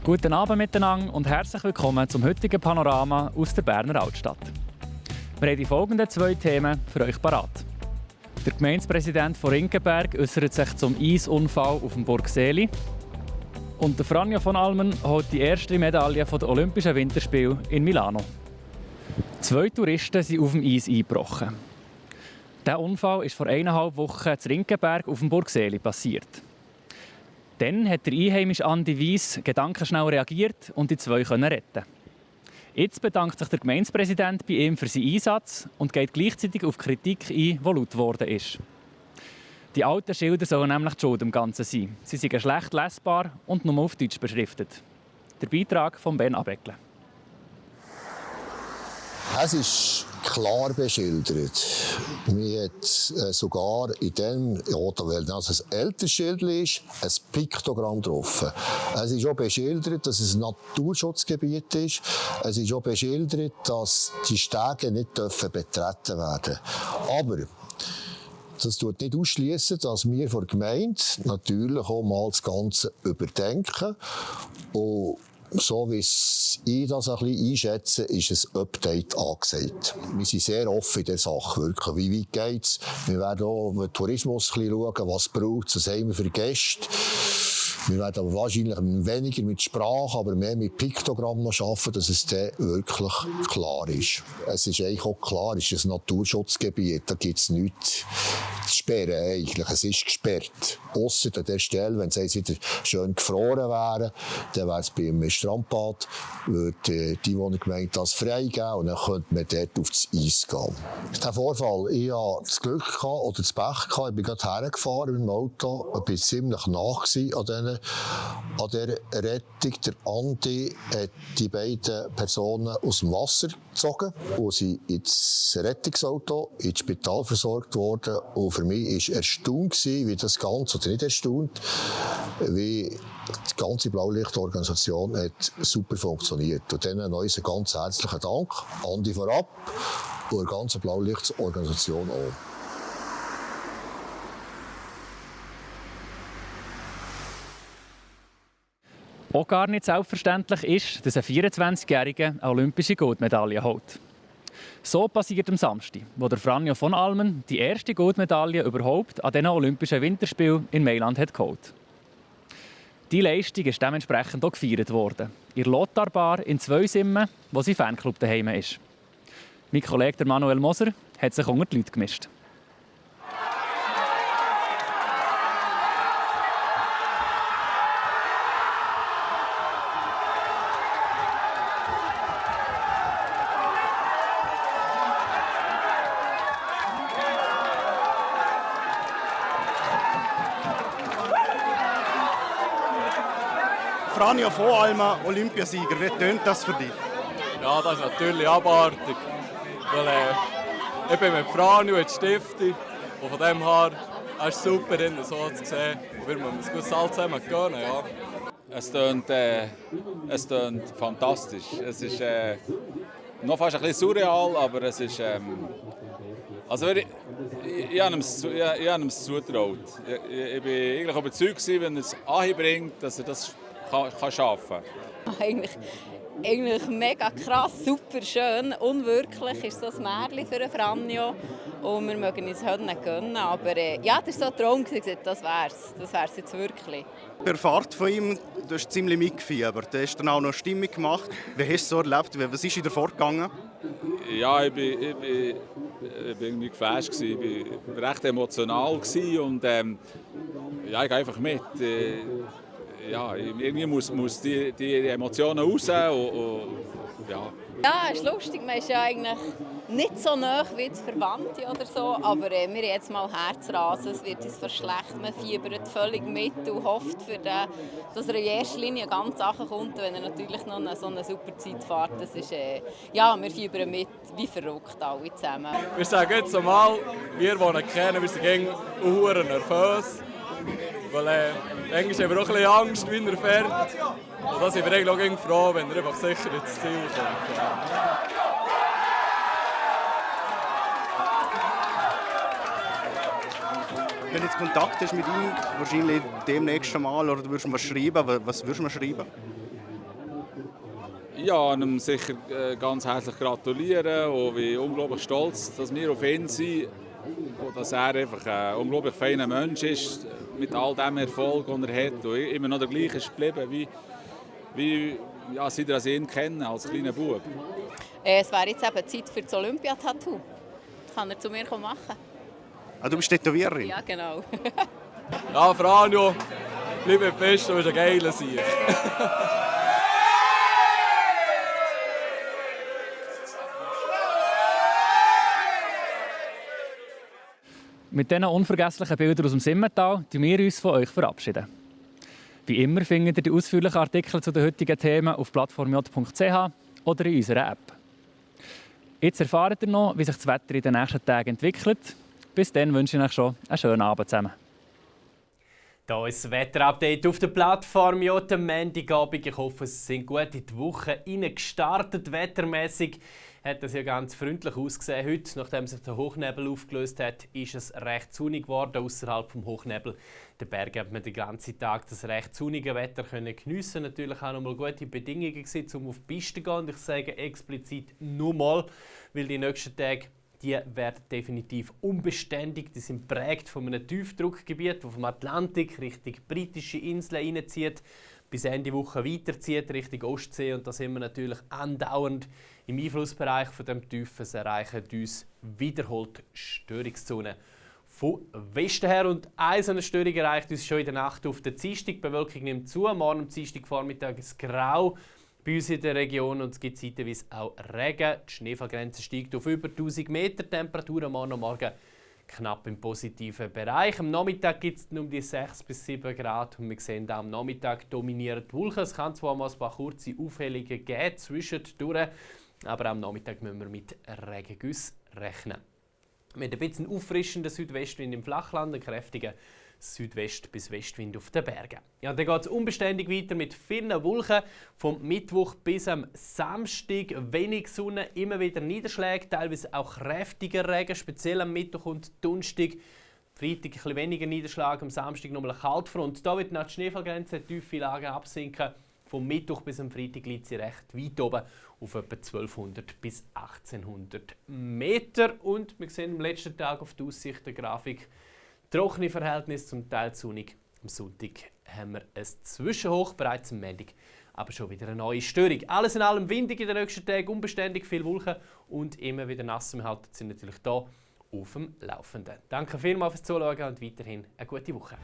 Guten Abend miteinander und herzlich willkommen zum heutigen Panorama aus der Berner Altstadt. Wir haben die folgenden 2 Themen für euch parat. Der Gemeindepräsident von Rinkenberg äußert sich zum Eisunfall auf dem Burgseli. Und der Franjo von Almen holt die erste Medaille der Olympischen Winterspiele in Milano. 2 Touristen sind auf dem Eis eingebrochen. Der Unfall ist vor 1,5 Wochen zu Rinkenberg auf dem Burgseli passiert. Dann hat der Einheimische Andi Weiss gedankenschnell reagiert und die 2 retten. Jetzt bedankt sich der Gemeindepräsident bei ihm für seinen Einsatz und geht gleichzeitig auf Kritik ein, die laut geworden ist. Die alten Schilder sollen nämlich die Schuld im Ganzen sein. Sie sind schlecht lesbar und nur auf Deutsch beschriftet. Der Beitrag von Ben Abeckle. Es ist klar beschildert. Man hat sogar in dem, weil es ein älteres Schild ist, ein Piktogramm drauf. Es ist auch beschildert, dass es ein Naturschutzgebiet ist. Es ist auch beschildert, dass die Stege nicht betreten werden dürfen. Aber das tut nicht ausschließen, dass wir von der Gemeinde natürlich auch mal das Ganze überdenken. Und so wie ich das ein bisschen einschätze, ist ein Update angesagt. Wir sind sehr offen in der Sache. Wirklich. Wie weit geht es? Wir werden auch mit Tourismus ein bisschen schauen, was braucht es, was haben wir für Gäste. Wir werden aber wahrscheinlich weniger mit Sprache, aber mehr mit Piktogrammen noch arbeiten, dass es dann wirklich klar ist. Es ist eigentlich auch klar, es ist ein Naturschutzgebiet, da gibt es nichts zu sperren eigentlich. Es ist gesperrt. Ausser an der Stelle, wenn es wieder schön gefroren wäre, dann wäre es beim Strandbad, würde die Wohngemeinde das freigeben und dann könnte man dort auf das Eis gehen. Der Vorfall, ich hatte das Glück gehabt, oder das Pech gehabt, ich bin gerade hergefahren mit dem Auto, ich war ziemlich nah an dieser Rettung. Der Andi hat die beiden Personen aus dem Wasser gezogen und sie ins Rettungsauto, ins Spital versorgt worden. Und für mich war erstaunt, wie das Ganze, oder nicht erstaunt, wie die ganze Blaulichtorganisation hat super funktioniert. Und denen noch einen ganz herzlichen Dank. Andi vorab und der ganzen Blaulichtorganisation auch. Auch gar nicht selbstverständlich ist, dass ein 24-Jähriger eine olympische Goldmedaille holt. So passiert am Samstag, wo der Franjo von Almen die erste Goldmedaille überhaupt an diesen Olympischen Winterspielen in Mailand hat geholt. Die Leistung ist dementsprechend auch gefeiert worden. In der Lothar Bar in Zweisimmen, wo sein Fanclub daheim ist. Mein Kollege Manuel Moser hat sich unter die Leute gemischt. Franjo von Almen, Olympiasieger, wie tönt das für dich? Ja, das ist natürlich abartig. Weil, ich bin mit Franjo in der Stiftung und von dem her ist es super, ihn so zu sehen. Und wir müssen uns alle zusammen gönnen. Ja. Es tönt fantastisch. Es ist noch fast ein bisschen surreal, aber es ist... Also ich habe ihm es zugetraut. Ich war eigentlich überzeugt, wenn er es anbringt, dass er das kann schaffen. Eigentlich mega krass, super schön. Unwirklich ist so ein Märchen für einen Franjo. Und wir mögen uns heute nicht gönnen. Aber ja, das war so ein Traum. Das wär's jetzt wirklich. Der Fahrt von ihm, du hast ziemlich mitgefiebert. Du hast dann auch noch Stimmung gemacht. Wie hast du es so erlebt? Was ist dir vorgegangen? Ja, ich war irgendwie geflasht. Ich war recht emotional und ja, ich gehe einfach mit. Ja, irgendwie muss die Emotionen raus. Ja. Ja, es ist lustig. Man ist ja eigentlich nicht so nah wie die Verwandte oder so. Aber wir haben jetzt mal Herzrasen. Es wird uns verschlecht. Man fiebert völlig mit und hofft, dass er in erster Linie ganz Sachen kommt. Wenn er natürlich noch so eine super Zeit fährt. Das ist, ja, wir fiebern mit wie verrückt alle zusammen. Wir sagen jetzt einmal, wir, die ihn kennen, wir sind sehr nervös. Weil manchmal haben wir auch ein bisschen Angst, wie er fährt. Und da sind wir eigentlich auch froh, wenn er einfach sicher ins Ziel kommt. Wenn du jetzt Kontakt hast mit ihm, wahrscheinlich demnächst schon mal, oder du würdest ihm was schreiben, was würdest du ihm schreiben? Ja, ihm sicher ganz herzlich gratulieren und bin unglaublich stolz, dass wir auf ihn sind und dass er einfach ein unglaublich feiner Mensch ist, mit all dem Erfolg, den er hat und immer noch der gleiche ist geblieben, wie ja, seit er ihn kennen als kleiner Bub. Es wäre jetzt eben Zeit für das Olympiatattoo. Das kann er zu mir machen. Ah, du bist Tätowiererin? Ja, genau. Ja, Franjo, liebe Beste, du bist ein geiler Sieg. Mit diesen unvergesslichen Bildern aus dem Simmental verabschieden wir uns von euch verabschieden. Wie immer findet ihr die ausführlichen Artikel zu den heutigen Themen auf plattformj.ch oder in unserer App. Jetzt erfahrt ihr noch, wie sich das Wetter in den nächsten Tagen entwickelt. Bis dann wünsche ich euch schon einen schönen Abend zusammen. Hier ist das Wetterupdate auf der Plattform J am Montagabend. Ich hoffe, es sind gut in die Woche gestartet. Wettermäßig hat es ja ganz freundlich ausgesehen. Heute, nachdem sich der Hochnebel aufgelöst hat, ist es recht sonnig geworden außerhalb vom Hochnebel. Den Bergen hat man den ganzen Tag das recht sonnige Wetter geniessen. Natürlich auch noch mal gute Bedingungen gewesen, um auf die Piste zu gehen. Und ich sage explizit nur mal, weil die nächsten Tage die werden definitiv unbeständig. Die sind geprägt von einem Tiefdruckgebiet, das vom Atlantik Richtung britische Inseln hineinzieht, bis Ende Woche weiterzieht Richtung Ostsee. Und da sind wir natürlich andauernd im Einflussbereich von dem Tiefen. Es erreichen uns wiederholt Störungszonen von Westen her. Und eine Störung erreicht uns schon in der Nacht auf den Dienstag. Die Bewölkung nimmt zu. Morgen am Dienstagvormittag ist es grau bei uns in der Region und es gibt zeitweise auch Regen. Die Schneefallgrenze steigt auf über 1000 Meter. Temperatur am Morgen knapp im positiven Bereich. Am Nachmittag gibt es um die 6 bis 7 Grad und wir sehen auch am Nachmittag dominieren die Wolken. Es kann zwar mal ein paar kurze Aufhellungen geben zwischendurch, aber am Nachmittag müssen wir mit Regengüssen rechnen. Mit ein bisschen auffrischenden Südwestwind im Flachland, einen kräftigen Südwest- bis Westwind auf den Bergen. Ja, dann geht es unbeständig weiter mit vielen Wolken. Vom Mittwoch bis am Samstag wenig Sonne, immer wieder Niederschläge, teilweise auch kräftiger Regen, speziell am Mittwoch und Donnerstag. Freitag ein bisschen weniger Niederschlag, am Samstag nochmal eine Kaltfront. Da wird nach der Schneefallgrenze tiefe Lagen absinken. Vom Mittwoch bis am Freitag liegt sie recht weit oben auf etwa 1200 bis 1800 Meter. Und wir sehen am letzten Tag auf der Aussichtengrafik trockene Verhältnisse, zum Teil sonnig. Am Sonntag haben wir ein Zwischenhoch, bereits am Montag, aber schon wieder eine neue Störung. Alles in allem windig in den nächsten Tagen, unbeständig, viel Wolken und immer wieder nass. Wir halten Sie natürlich hier auf dem Laufenden. Danke vielmals fürs Zuschauen und weiterhin eine gute Woche.